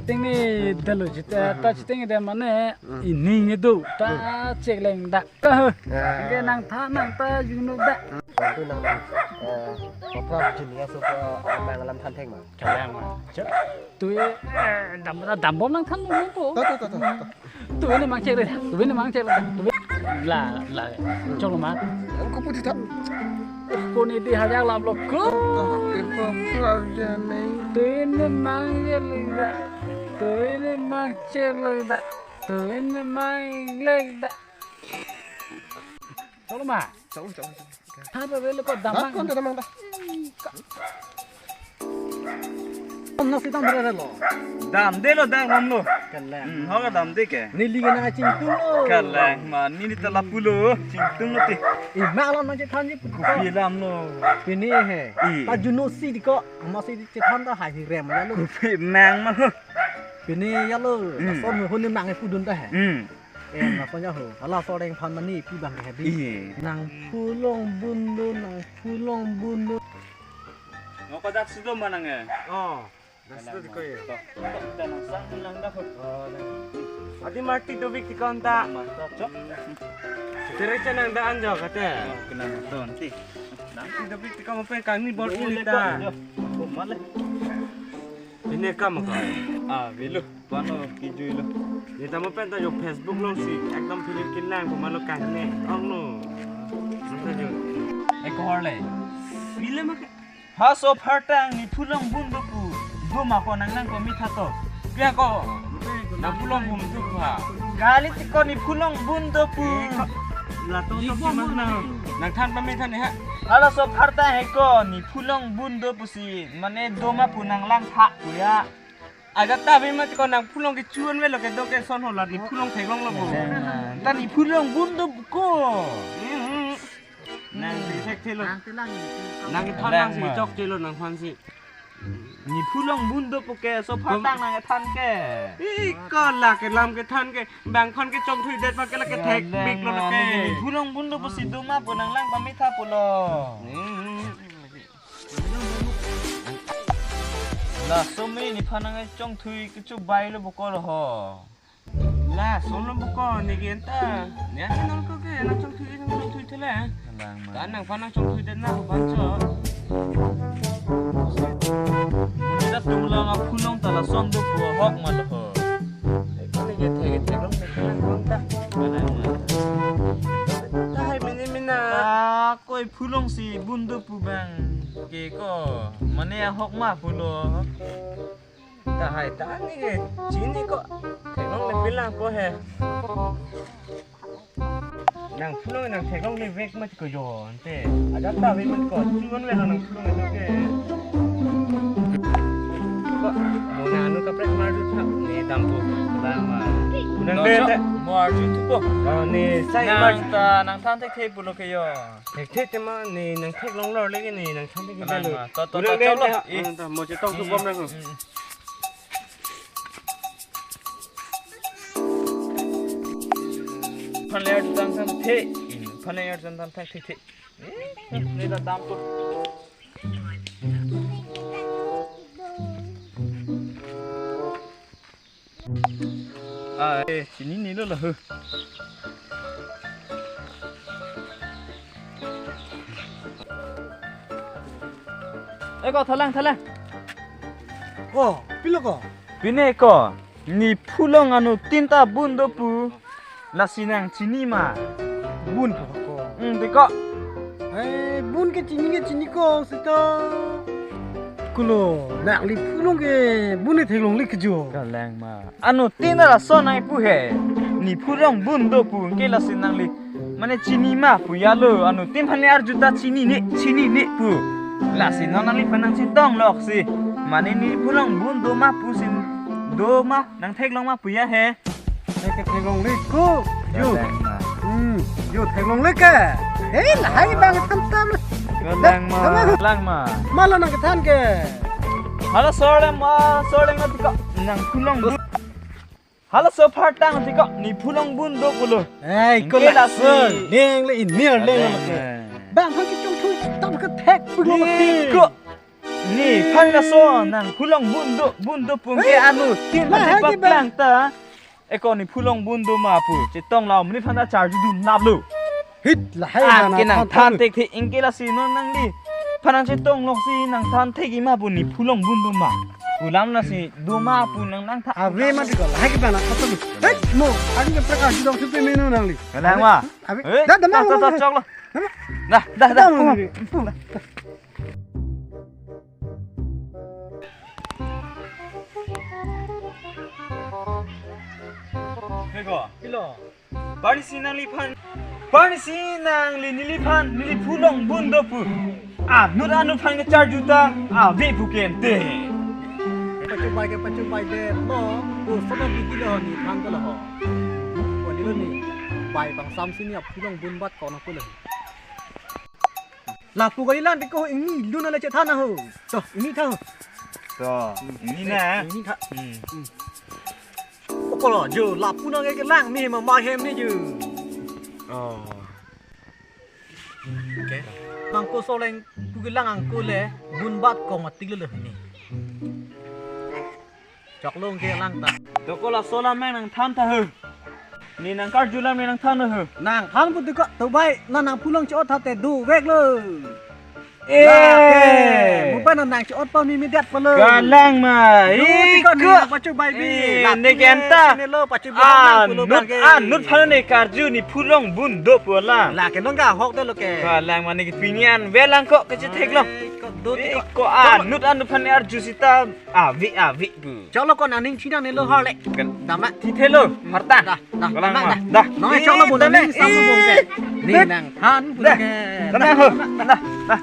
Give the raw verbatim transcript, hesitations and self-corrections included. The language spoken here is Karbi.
Ting ni dalo jita ta chiting de mane ining do ta chek leng da. Ka ho. Ke nang tha nang ta juno da. Itu nang eh koprap jin ya so ko mang alam than thek ma. Kalang ma. Chok. Tu eh dam dam bom nang than mo po. To to to to. Tu ini mang chek le. Tu ini mang chek le. Tu ini la la. Chok lo ma. Ang ko puti tha. Ko ni di hajak lam lo ko. Ko ko ko jane. Tu ini mang chek le da. Tu ini mang chek le da. Tu ini mang le da. Chok lo ma. Chau chau chau. Hapa bele ko damang. Kon damang da. Om nasi dam bere lo. Damde lo dam om lo. Kalang. Hmm, hoga damde ke. Neli ke nang chingtung lo. Kalang ma neli ta lapu lo. Chingtung lo ti. I malon ma chethan ji. Kopi lam lo. Pini he. I. Ta juno si di ko. Ama si di chethan ta hai hi rem ya lo. Kopi mang ma lo. Pini ya lo. Hmm. Son ho ni mang pudun ta he. Hmm. Em na sonya ho. Hala soreng phan mani pi bang ke bi. Iye. Nang phulong bun do, nang phulong bun do. Ngo ko dak sudo manang e. Oh. Dak sudo di ko ye. To, to, to, nang sang lang dak ho. Oh, dak. Adi marti do bik tikon ta. Mantap, cok. Tere cha nang da anjo kate. Oh, kenal to nanti. Nang ti do bik tikon mo pen kami bor ini ta. Ko male. Ini kam ka. Ah, velo. Pano kijui lo. Ye tamo pen ta jo Facebook along si ekdom philip kinang ko malo kahne. Ong no. Masa jo. Ek hor le. Velo ma ke. Ha so phartang ni phulong bun do pu. Do ma ko nang nang ko mitha to. Pia ko. Nang phulong bun do pu ha. Kali ti ko ni phulong bun do pu. La to to ki mang na. Nang than pa mitha ni ha. Hala so phartang he ko ni phulong bun do pu si. Mane do ma pu nang lang tha pu ya. Aga ta bi ma ti ko nang phulong ke chuan velo ke do ke son ho la ni phulong theklong lo bo. Ta ni phulong bun do ko. Hmm. Nang thek thek lo. Nang ti lang ni. Nang ke than nang si chok thek lo nang than si. Ni phulong bun do pu ke so phartang nang ke than ke. I ko la ke lam ke than ke bang phan ke chong thui det pa ke la ke thek bik lo la ke. Ni phulong bun do pu si do ma pu nang lang pa mitha pu lo. Hmm. Laso me ni phan nang chong thui ke chu bai lo bokol ho. Laso lo bokol ni gen ta. Ni an nang ko ke nang chong thui nang chong thui thele. Kalang ma. Kan nang phan nang chong thui den na ko ban cho. Ni ta tum lo nga phulong ta lason do pu hok ma lo ho. Ko ni ke thek thek lo ni kan kong ta. Kalang ma. Ta hai mini mina. Koi phulong si bun do pu bang ke ko mane ahok ma pulo. Ta hai ta ni ke chini ko theklong le pila ko he. Nang phulong nang theklong le vek mat ko jo ante. Aja ta vek mat ko chuan le nang phulong le ke. Ko mo na anu kaprek mar ju tha ni dam ko dam ma. Nang de te mo ar ju tu ko. Ni sai mar ta nang than thek thek pulo ke yo. Thek thek te ma ni nang theklong lor le ke ni nang than thek thek lo. To to to lo. Mo chetong thu bom nang. Phan le than than thek. Phan le than than thek thek thek. Ni ta dam to. Ah, eh, chini ni lo la ho. Eh, ko thalang, thalang. Oh, pilo ko? Pine ko, ni phulong anuttin ta bun do pu. Lasi nang chini ma. Bun ko ko. Hmm, di ko. Eh, bun ke chini ke chini ko sita. Kulo, nangli phulong ke bun ne theklong le kejo. Kalang ma. Anuttin ta lason ai pu he. Ni phulong bun do pu ke lasi nangli. Mane chini ma pu ya lo. Anuttin phan ne arju ta chini ne, chini ne pu. Lasi non nangli phan nang chetong lok si. Mane ni phulong bun do ma pu si. Do ma nang theklong ma pu ya he. Nang ke theklong le ko. Yo. Kalang ma. Hmm. Yo theklong le ke. He lahai bang than tam. Kalang ma. Kalang ma. Mala nang kethan ke. Hala sorle ma, sorle ma ti ko. Nang phulong bun. Hala so phartang ti ko. Ni phulong bun do pulo. Hey, ko la so. Leng le ini leng. Bang phan ke chong thui tam ke thek pulo. Ko. Nephan laso nang phulong bun do, bun do pu ke anu. Hei, la, hei, paklang ta. Eko ne phulong bun do ma pu chetong la, neliphan ta charju dun laplo. Hit, lahai. Ah, bana ke nang than than thek thek, anke lasi non nangliphan nangchetong lok si nang than thek-ik ma pu ne phulong bun do ma. Pu alam lasi do ma pu nang nangthan. Ave ma diko, lahai ke bana than thek. Hei, mo, anke prak arju dong supe meno nangli. Kalang ma. Ave. Eh, dah, dah, dah, dah, dah, dah, choklo. Dah, dah. Dah, dah, dah, dah, dah, dah, dah, dah. Beko. Pilo. Barnisi nangliphan. Barnisi nangli neliphan, neli phulong bun do pu. Anut anut aphan kacharju ta ave pu ke ante. Pachobai ke pachobai det lo. Ko sono bidi lo nephan ko lo ho. Ko lilo ne. Bai bang samsi ne aphulong bun bat ko na ko lo. Lapu kali lang tiko ingni lun ale chethan na ho. To, ingni tha ho. To, ingni na. Ingni tha. Hmm. Okolo jo lapu nang ke lang mi ma ma hem ni jo. Oh. Okay. Nangko soleng pu ke lang angko le bun bat ko matik le le ni. Choklo ke lang ta. To ko laso alam nangthan tha ho. Ne nangkarju alam ne nangthan ho. Nangthan pu tiko to bai, la nang phulong chot tha te dovek lo. Eh. Lake, mupa nang nang chot pa mi mi gat pa lo. Kalang ma. Yo, tiko ne iko. Pachobai bi. Eh, la ne ke anta. Ne lo pachobai. Ah, nang pulo nut, bang ke. Ah, nut aphan ne karju ne phulong bun do pu la. Lake nong ga hok de lo ke. Kalang ma ne ke pinian velang ko kachethek lo. Ai, ko do tiko. Eh, ko, ah, nut anut aphan ne arju sita. Avi, avi pu. Choklo ko nangning chinang ne lo har le. Kan. Dam la. Thi thelo, harta. Dah, dah, kalang dah, ma. Dah. Nong eh, choklo bo dam nangning le. Sam bong ke. Eh. Ni nangthan pu dah. Ke. Dah, dah, dah, dah.